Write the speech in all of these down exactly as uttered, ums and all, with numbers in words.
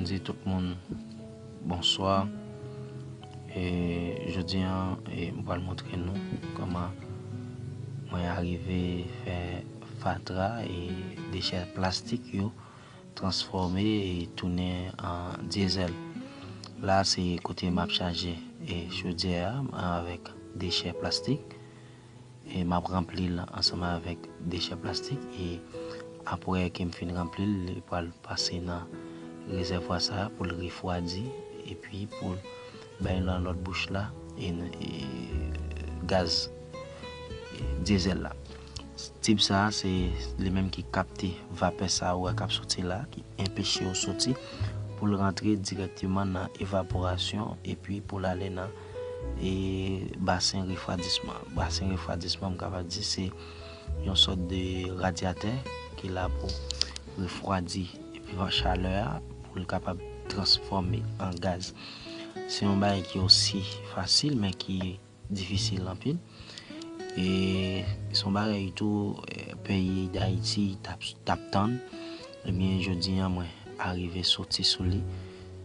Di tout moun bonswa. E jodi a, e, m pral montre nou kòman mwen arive fè fatra e dechè plastik yo transfòme e tounen an dyezèl. La, se kote m ap chaje e chodyè a avèk dechè plastik. E m ap ranpli l ansanm avèk dechè plastik. E apre ke m fin ranpli l, li pral pase nan rezèvwa sa a pou l refwadi epi pou l bay nan lòt bouch la e, e gaz, e, dyezèl la. Tib sa a, se li menm ki kapte vapè sa a ou wè k ap soti la, ki enpeche yo soti, pou l rantre dirèkteman nan evaporasyon epi pou l ale nan, e, basen refwadisman. Basen refwadisman, m kapab di, se yon sòt de radyatè ki la pou refwadi epi chalè a pou l kapab transfòme an gaz. Se yon bagay ki osi fasil, men ki difisil anpil. E se yon bagay tou, e, peyi Dayiti t ap, t ap tann. Ebyen, jodi a, mwen arive soti sou li.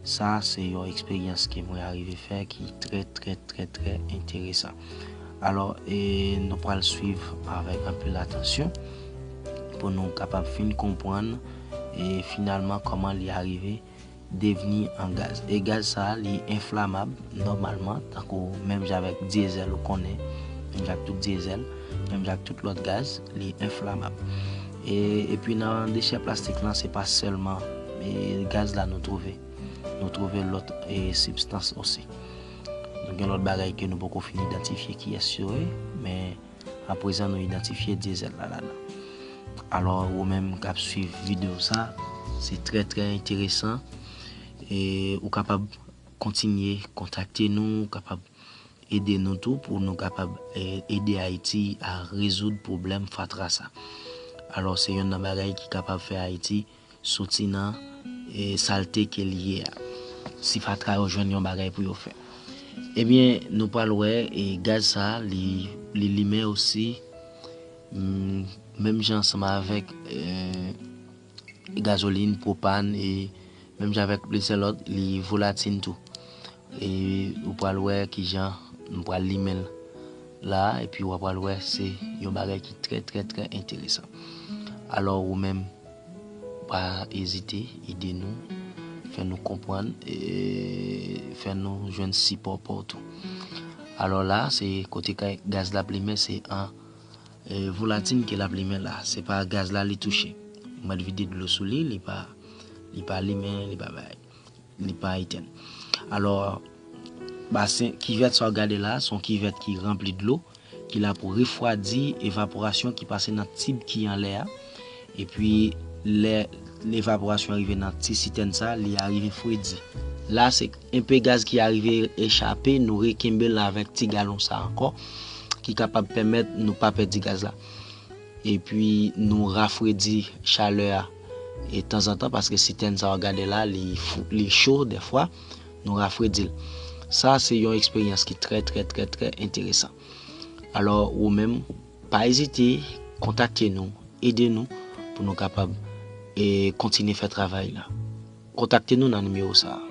Sa, se yon eksperyans ke mwen arive fè ki trè, trè, trè, trè enteresan. Alò, e, nou pral swiv avèk anpil atansyon pou nou kapab fin konprann, e, finalman, kòman li arive devni an gaz. E gaz sa a, li enflamab nòmalman, tankou menm jan avèk dyezèl ou konnen, menm jan ak tout dyezèl, menm jan ak tout lòt gaz, li enflamab. E, epi nan dechè plastik lan, se pa sèlman, e, gaz la nou twouve. Nou twouve lòt, e, sibstans osi. Nou gen lòt bagay ke nou poko fin idantifye kiyès yo ye, men aprezan nou idantifye dyezèl la ladan. Alò, ou menm k ap swiv videyo sa, se trè, trè enteresan. E ou kapab kontinye kontakte nou, ou kapab ede nou tou pou nou kapab, e, ede Ayiti a rezoud pwoblèm fatra sa. Alò, se yonn nan bagay ki kapab fè Ayiti soti nan, e, salte ke l ye a. Si fatra yo jwenn yon bagay pou yo fè. Ebyen, nou pral wè, e, gaz sa a, li, li limen osi, mm, menm jan ansanm avèk, e, gazolin, pwopàn, e menm jan avèk plizyè lòt, li volatil tou. E ou pral wè kijan m pral limen l la, epi w pral wè se yon bagay ki trè, trè, trè enteresan. Alò, ou menm, pa ezite, ede nou, fè nou konprann, e fè nou jwenn sipò pa w tou. Alò la, se kote kay gaz la ap limen, se an, e, volatil ke l ap limen la. Se pa gaz la li touche. Ou mèt vide dlo sou li, li pa, li pa limen, li pa bay, li pa etèn. Alò, basen, kivèt sa w gade la, se yon kivèt ki ranpli dlo, ki la pou refwadi evaporasyon ki pase nan tib ki anlè a. Epi, lè evaporasyon rive nan ti sitèn sa, li arive fredi. La, se enpe gaz ki arive echape, nou rekenbe l avèk ti galon sa ankò, ki kapab pèmèt nou pa pèdi gaz la. Epi, nou rafredi chalè a, e tanzantan, paske sitèn sa w gade la, li fou, li cho dèfwa, nou rafredi l. Sa, se yon eksperyans ki trè, trè, trè, trè enteresan. Alò, ou menm, pa ezite, kontakte nou, ede nou pou nou kapab, e, kontinye fè travay la. Kontakte nou nan nimewo sa a.